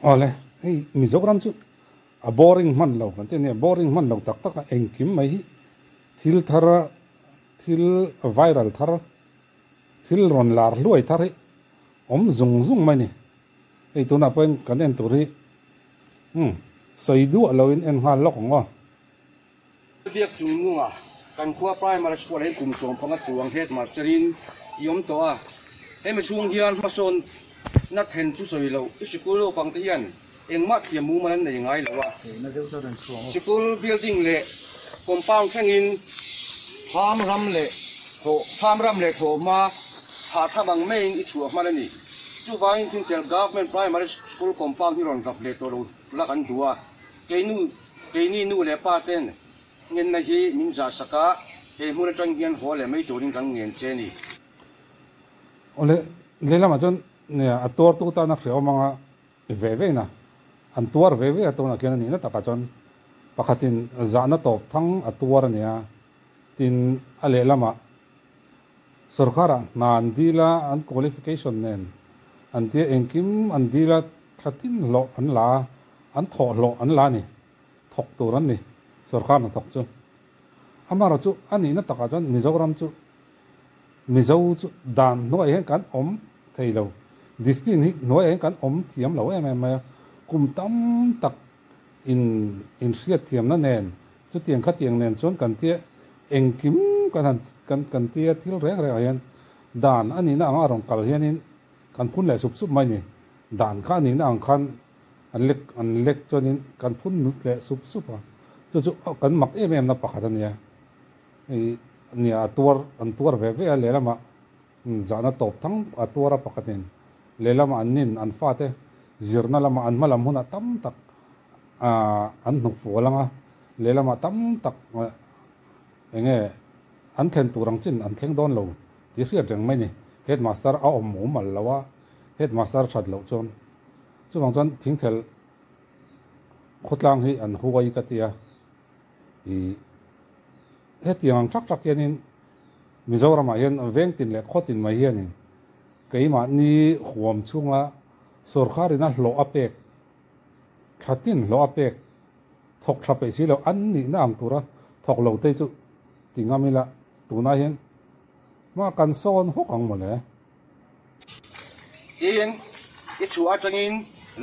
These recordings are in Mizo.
Awle, hei Mizoram chu a boring hman lo kan ti a nia, boring hman lo tak tak a engkim mai hi thil thar, thil viral thar, thil rawn lar hluai thar hi awm zung zung mai a ni. Hei tunah pawhin kan en tur hi umm sawi duah loin en nghal lawk ang aw. Biak chung nunga kan khua Primary School ah hian kum 15 chuang Headmaster in i awm tawh a, hemi chhung hian hmasawn na then chu sawi loh i sikul naupang te hian engmah thiam mumal an nei ngai lo a, sikul building leh compound thlengin thlam ram leh thlam ram leh thawhhma thah tham ang maiin i chhuah hman a ni. Chuvangin Thintel Government Primary School compound hi rawn rap leh tawh lo la kan duh a, keinu Keini nu leh pa ten ngenna hi min zah sak a, he hmun atang hian haw leh mai turin kan ngen che a ni. Awle, lehlamah chuan a tuartu tana hrehawm anga ve vein a, an tuar ve ve a tunah khian a nihna takah chuan pakhatin zahna tawp thang a tuar a nia, tin a lehlamah sorkarah hna an dil a, an qualification nen an tia engkim an dil a, thla tin hlawh an la a, An thawh hlawh an la a ni. Thawk tur an ni. Sorkar hnathawk chu. Amaherawh chu a nihna takah chuan Mizoram chu Mizo chu dan hnuaiah hian kan awm thei lo. Discipline hi hnuaiah hian kan awm thiam lo em em mai a. Kum tam tak in inhriatthiamna nen chutiang khatiang nen chuan kan tia engkim kan han kan kan tia thil reng rengah hian dan a nihna anga a rawn kal hianin kan phun leh sup sup mai a ni. Dan kha a nihna ang khan An lek an lek chuanin kan phun nut leh sup sup a, chu chu kan mak em em na pakhat a nia. Hei nia a tuar an tuar ve ve a lehlamah zahna tawp thang a tuar a pakhatin lehlamah an nin an fate zirna lamah an hmalam hunah tam tak an hnuk fual ang a, lehlamah tam tak eng nge an thlen tur ang chin an thleng dawn lo tih hriat reng mai a ni. Headmaster a awm mumal lo a, headmaster that loh chuan Chuvang chuan thingthel khawtlang hi an huai ka ti a, ih hetiang ang thak thak hianin Mizoramah hian veng tin leh khaw tin mai hianin keimahni huam chhunga sorkarin a hlawh a pek, thla tin hlawh a pek, thawk tha peih si lo an nihna ang tura thawk lo te chu ti ngam ila tunah hian hma kan sawn hawk ang mawle. Tin, i chhuah atangin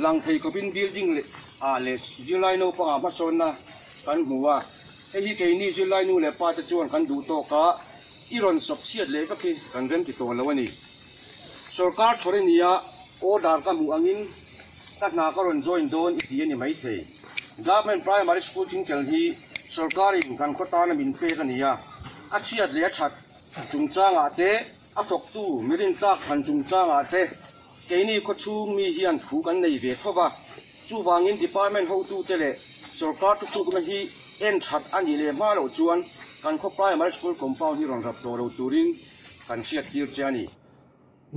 lang thei khawpin building leh ah leh zirlai naupangah hmasawnna kan hmu a, hei hi keini zirlai nu leh pa te chuan kan duh tawk a, i rawn sawp chhiat leh vek hi kan rem ti tawh lo a ni. Sorkar thawr i nia, order ka hmuh angin ka hna ka rawn join dawn i ti a ni maithei. Government Primary School thingtel hi sorkarin kan khaw tana min pek a ni a, a chhiat leh a that chungchangah te, A thawktu mi rintlak han chungchangah te keini khawchhung mi hian thu kan nei ve tho va, chuvangin department hotute leh sorkar thutlukna hi en that a nih leh hma loh chuan kan khaw primary school compound hi rawn rap tawh lo turin kan hriat tir che a ni.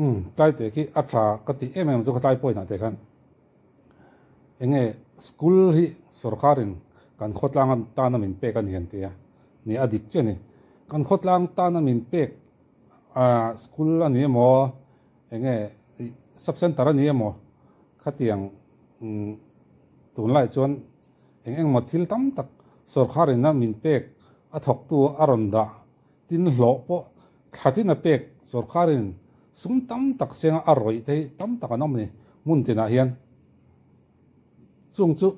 Umm, tlai te khi a tha ka tih em em chu ka tlai pawhin ah te khan enge school hi sorkarin kan khawtlang tana min pek a ni an ti a, ni a dik chiah a ni. Kan khawtlang tana min pek Ahh school a ni emaw enge sub center a ni emaw khatiang umm tunlai chuan eng eng emaw thil tam tak sorkar in a min pek a thawktu a rawn dah tin hlawh pawh thla tin a pek sorkar in sum tam tak senga a rawih te hi tam tak an awm a ni hmun tinah hian chung chu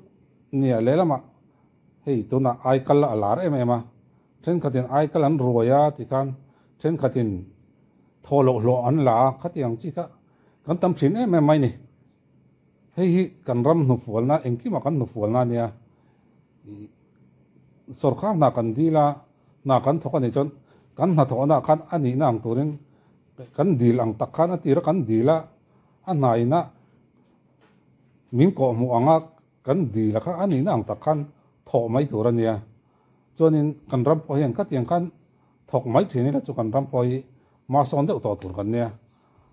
nia lehlamah hei tunah aikal a lar em em a. Thenkhatin aikal an ruai a tikhan thenkhatin thaw loh hlawh an la a, khatiang chi kha kan tam thin em em mai ni. Hei hi kan ram hnufualna engkimah kan hnufualna a nia. Sorkar hna kan dil a, hna kan thawk a nih chuan kan hnathawhna khan a nihna ang turin kan dil ang tak khan a tira kan dil a, a hna ina min kawhhmuh anga kan dil a kha a nihna ang tak khan thawh mai tur a nia. Chuanin kan ram pawh hian khatiang khan thawk mai thin ila chu kan ram pawh hi hma sawn deuh tawh tur kan nia.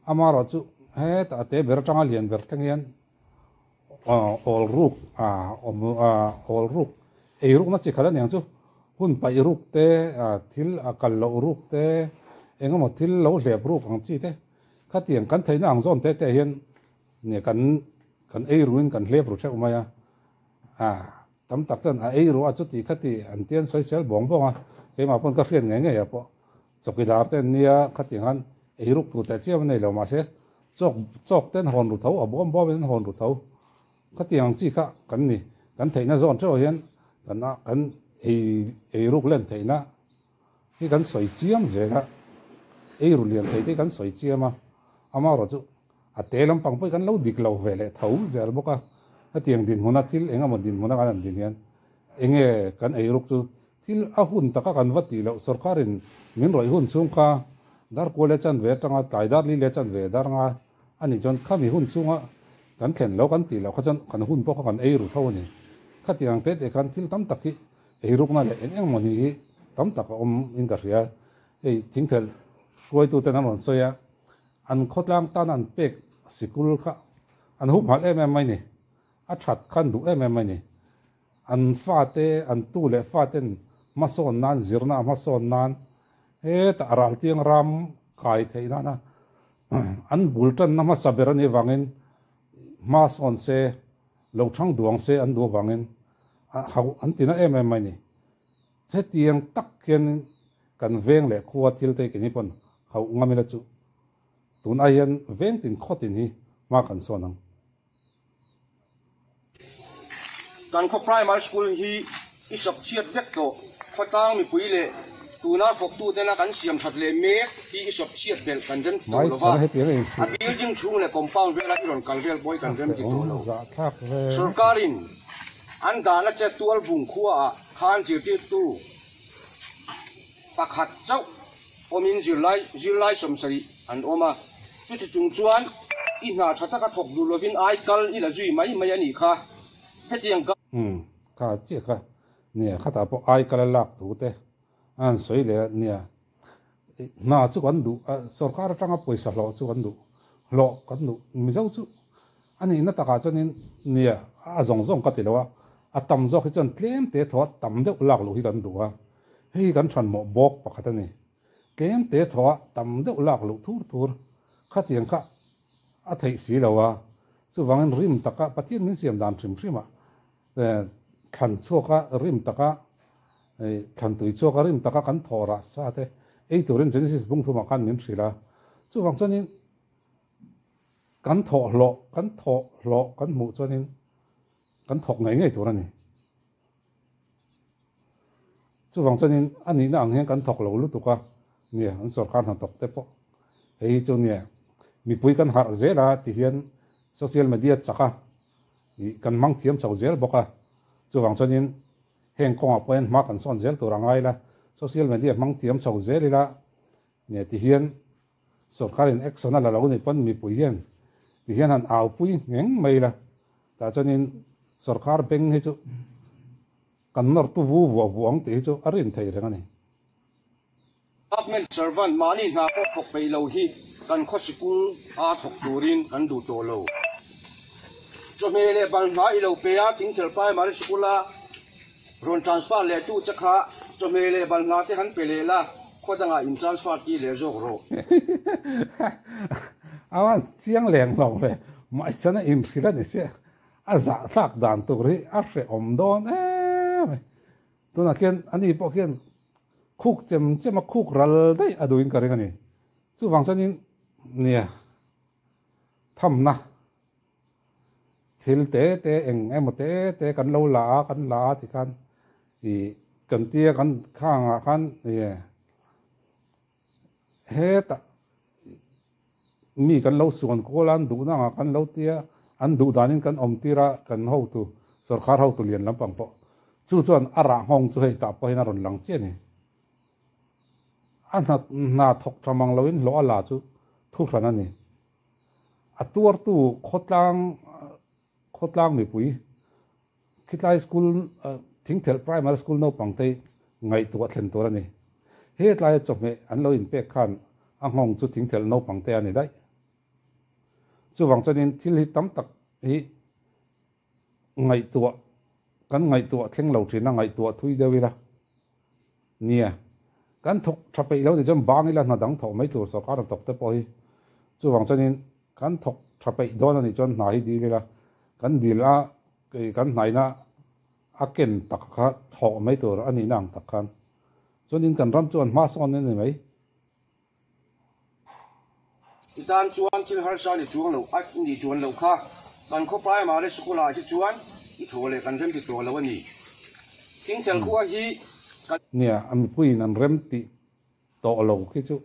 Amaherawh chu hetah a te ber atanga lian ber thleng hian awl ruk awm awl ruk ei rukna chi khat aniang chu hun paih ruk te thil a kal loh ruk te engemaw thil lo hlep ruk ang chi te khatiang kan theihna ang zawn te te hian nia kan. kan ei ruin kan hlep ru theuh mai a, a tam tak chuan a ei ru a chuti khati an ti an sawi sel bawng bawng a, keimah pawn ka hriat ngei ngei ah pawh chawkidar te an nia khatiang khan ei ruk tur teh chiam a nei lo mahse chawk chawk te an hawn ru tho a bawm bawm in an hawn ru tho khatiang ang chi kha kan ni kan theihna zawn theuh ah hian kan a kan ei ei ruk len theihna hi kan sawi chiam zel a, ei ru lian thei te hi kan sawi chiam a, amaherawh chu a te lampang pawh hi kan lo dik lo ve leh tho zel bawk a, hetiang dinhmuna thil eng emaw dinhmuna kan han din hian enge kan ei ruk chu thil a hun taka kan va tih loh sorkarin min rawih hun chhung kha dar kual leh chanve atanga tlai dar li leh chanve dar nga a nih chuan khami hun chhunga kan thlen lo kan tih loh kha chuan kan hun pawh kha kan ei ru tho a ni. Khatiang ang te te khan thil tam tak hi Eirukna leh eng eng mawni hi tam tak a awm in ka hria. Hei thingthelh hruaituten an rawn sawi a, an khawtlang tana an pek sikul kha an humhalh em em mai ni. A that kha an duh em em mai ni. An fate, an tu leh faten hmasawn nan, zirna a hmasawn nan, hetah raltiang ram kai theih nana an bul tanna hmasa ber a nih avangin hmasawn se, lo thang duang se an duh avangin a hauh an ti na em em mai ni. Hetiang tak hian kan veng leh khua thil te kini pawn hauh ngam ila chu tun ai hian veng tin khaw tin hi hma kan sawn ang. Kan khaw primary school hi i sawp chhiat vek tawh. Khawtlang mipui leh tuna thawktutena kan siam that leh mek hi i sawp chhiat belh kan rem ti tawh lo va, a building chhung leh compound vela i rawn kal vel pawh hi kan rem ti tawh lo. Sorkarin an dahna che tual bung khuaah khan zirtirtu pakhat chauh awmin zirlai zirlai sawmsarih an awm a, chuti chung chuan i hna tha taka thawk duh lovin ai kal i la zui mai mai a nih kha. Hetiang ka. Umm, kha chiah kha nia, khatah pawh ai kal a lak thu te a han sawi leh a nia, hna chu kan duh a, sorkar atanga pawisa hlawh chu kan duh, hlawh kan duh, Mizo chu a nihna takah chuanin nia a zawng zawng ka ti lo a, a tam zawk hi chuan tlem te thaw a tam deuh lak loh hi kan duh a, hei hi kan thanmawh bawk pakhat a ni, tlem te thaw a tam deuh lak loh thur thur khatiang kha a theih si lo a, chuvangin rim taka Pathian min siam dan hrim hrim ah thlan chhuaka rim taka thlan tui chhuaka rim taka kan thawh rah sa te ei turin Genesis bung thumah khan min hrilh a, chuvang chuanin kan thawh hlawh kan thawh hlawh kan hmuh chuanin kan thawk ngei ngei tur a ni. Chuvang chuanin a nihna ang hian kan thawk lo lutuk a, nia an sorkar hnathawk te pawh hei hi chu nia mipui kan harh zel a ti hian social media chak a ih kan hmang thiam chho zel bawk a, chuvang chuanin heng kawngah pawh hian hma kan sawn zel tur a ngai la, social media hmang thiam chho zel ila nia ti hian sorkarin action a la lo nih pawn mipui hian ti hian han aupui ngheng mai ila tah chuanin sorkar beng hi chu kan nawr tu vu vuah vuah ang tih hi chu a rin thei reng a ni. Government servant mahni hna pawh thawk peih lo hi kan khaw sikul a thawk turin kan duh tawh lo. Chawhmeh leh balhla i lo pe a, Thingthel Primary Sikul a rawn transfer leh tu che kha chawhmeh leh balhla te han pe leh la, khaw dangah in transfer ti leh zawk rawh. A van chiang leng lo ve, mahse na inhrilh a ni sia, a zahthlak dan tur hi a hrehawm dawn em mai. Tunah khian ani pawh khian khuk chem chem a khuk ral daih a duhin ka ring a ni. Chuvang chuanin nia thamna thil te te eng emaw te te kan lo la a kan la a tikhan ih kan tia kan khangah khan ih hetah mi kan lo suan kual a an duhna angah kan lo tia an duh danin kan awm tir a kan hotu sorkar hotu lian lampang pawh chu chuan a rah nghawng chu hei tah pawh hian a rawn lang chiah a ni. A hna hna thawk tha mang loin hlawh a la chu thuhran a ni. A tuartu khawtlang khawtlang mipui khitlai school Thingthelh Primary School naupang te ngaihtuah thlen tur a ni. He tlaia chawhmeh an lo inpek khan a nghawng chu Thingthelh naupang te a ni daih. Chuvang chuanin thil hi tam tak hi ngaihtuah kan ngaihtuah thleng lo thin a, ngaihtuah thui deuh ila nia. Kan thawk tha peih lo ni chuan bang ila hna dang thawh mai tur sorkar hnathawk te pawh hi chuvang chuanin kan thawk tha peih dawn a nih chuan hna hi dil ila. Kan dil a kan hnaina a ken tak kha thawh mai tur a nihna ang tak khan. Chuanin kan ram chu an hma sawn a ni mai. I tan chuan thil harsa ni chuang lo a nih chuan loh kha kan khaw primary school ah hi chuan i thaw leh kan rem ti tawh lo a ni. Thingthel khua hi kan. Nia, a mipuiin an rem tih tawh lo khi chu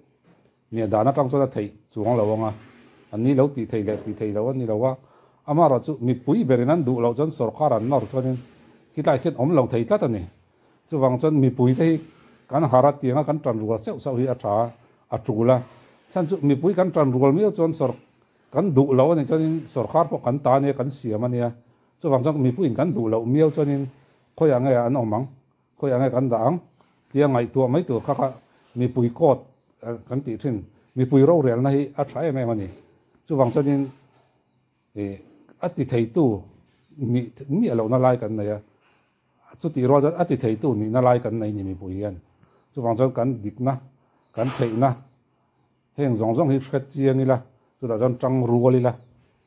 nia dan atang chuan a theih chuang lo ang a, an ni lo tih theih leh tih theih loh a ni lo a, amaherawhchu mipui berin an duh loh chuan sorkar an nawr chuanin khitlai khian awm lo thei tlat a ni. Chuvang chuan mipuite hi kan har a tianga kan tan rual seuh seuh hi a tha a tul a, chhan chu mipui kan tan rual miau chuan sawr kan duh loh a nih chuanin sawrkar pawh kan ta ania kan siam a nia, chuvang chuan mipuiin kan duh loh miau chuanin khawiah nge an awm ang, khawiah nge kan dah ang tia ngaihtuah mai tur kha kha mipui court kan tih thin, mipui rorelna hi a tha em em a ni. Chuvang chuanin. Ih, a ti theitu nih miah lohna lai kan nei a, chutih rual chuan a ti theitu nihna lai kan nei ni mipui hian. Chuvang chuan kan dikna, kan theihna heng zawng zawng hi hre chiang ila, chutah chuan tang rual ila,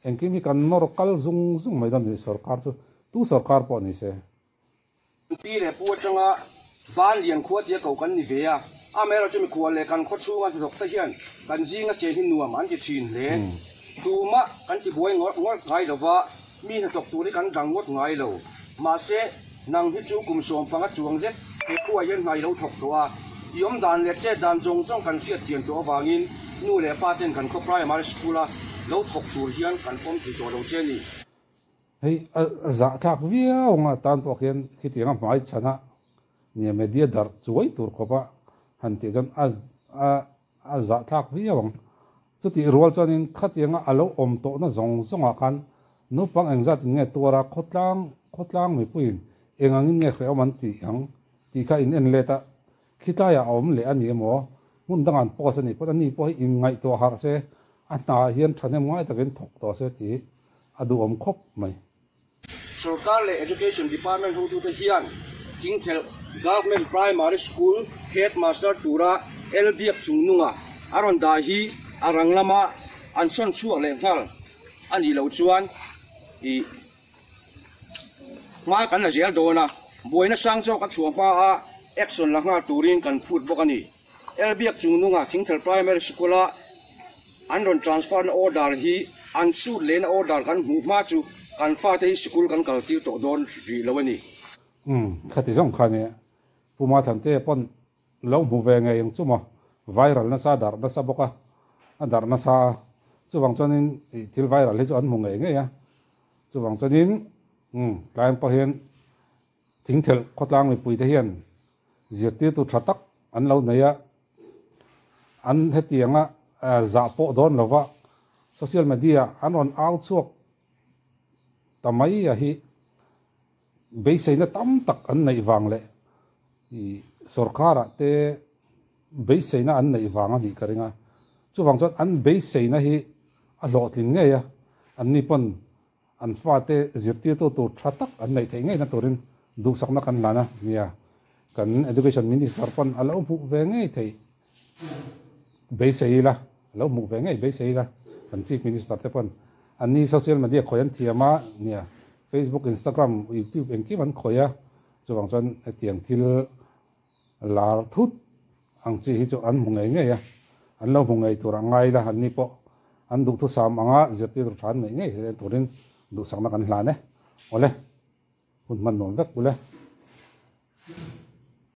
engkim hi kan nawr kal zung zung mai dawn ni sorkar chu, tu sorkar pawh ni se. Pi leh pu atanga ban lian khua tia ko kan ni ve a, amaherawhchu mikhual leh kan khaw chhunga hnathawk te hian kan zinga chen hi nuam an ti thin hle. Tumah kan ti buai ngawt ngawt ngai lo va, mi hnathawk tur hi kan dang ngawt ngai lo. Mahse, nang hi chu kum 15 chuang zet he khuaah hian hna i lo thawk tawh a, i awm dan leh chet dan zawng zawng kan hriat chian tawh avangin nu leh pa ten kan khaw primary school-a lo thawk tur hian kan pawm thei tawh lo che a ni. Hei a zahthlak viau anga tan pawh khian khitianga hmai chhana nia media darh chuai tur khawpa han tih chuan a a a zahthlak viau ang. Chutih rual chuanin khatianga a lo awm tawhna zawng zawngah khan naupang engzat in nge tuar a, khawtlang khawtlang mipuiin eng angin nge hrehawm an tih ang tih kha in en let a, khitlaiah a awm leh a ni emaw hmun dangah an post a nih pawh a ni pawh hi inngaihtuah harh se a hnaah hian thahnem ngai takin thawk tawh se tih a duhawm khawp mai. Sorkar leh Education Department hotute hian Thingthelh Government Primary School Headmaster tura El Biak chungnunga a rawn dah hi a rang lama an sawn chhuak leh nghal a nih loh chuan ih hma kan la zel dawn a, buaina sang zawk a chhuah hma a action la nghal turin kan phut bawk a ni. El Biak chungnunga Thingthelh Primary School-a An rawn transfer na order hi an suit lehna order kan hmuh hma chu kan fate hi sikul kan kal tir tawh dawn rih lo a ni. Umm khati zawng kha nia Pu Mathantea pawn lo hmu ve ngei ang chu maw, viral nasa darh nasa bawk a, a darh nasa a, chuvang chuanin ih thil viral hi chu an hmu ngei ngei a, chuvang chuanin umm tlai pawh hian thingthelh khawtlang mipui te hian zirtirtu tha tak an lo nei a, An hetianga zah pawh dawn lova social media an rawn au chhuak ta mai a hi beiseina tam tak an neih vang leh sorkarah te beiseina an neih vang a nih ka ring a. Chuvang chuan an beiseina hi a hlawhtlin ngei a, anni pawn An fate zirtirtu tur tha tak an neih theih ngeina turin duhsakna kan hlan a nia. Kan Education Minister pawn a lo hmuh ve ngei theih beisei ila, a lo hmuh ve ngei beisei ila. Kan Chief Minister te pawn anni social media khawi an thiam a nia, Facebook, Instagram, YouTube engkim an khawi a, chuvang chuan hetiang thil lar thut ang chi hi chu an hmu ngei ngei a, an lo hmu ngei tur a ngai la, anni pawh an duhthusam anga zirtir tur tha an neih ngei hle turin duhsakna kan hlan e. Awle, hun hman nuam vek ule.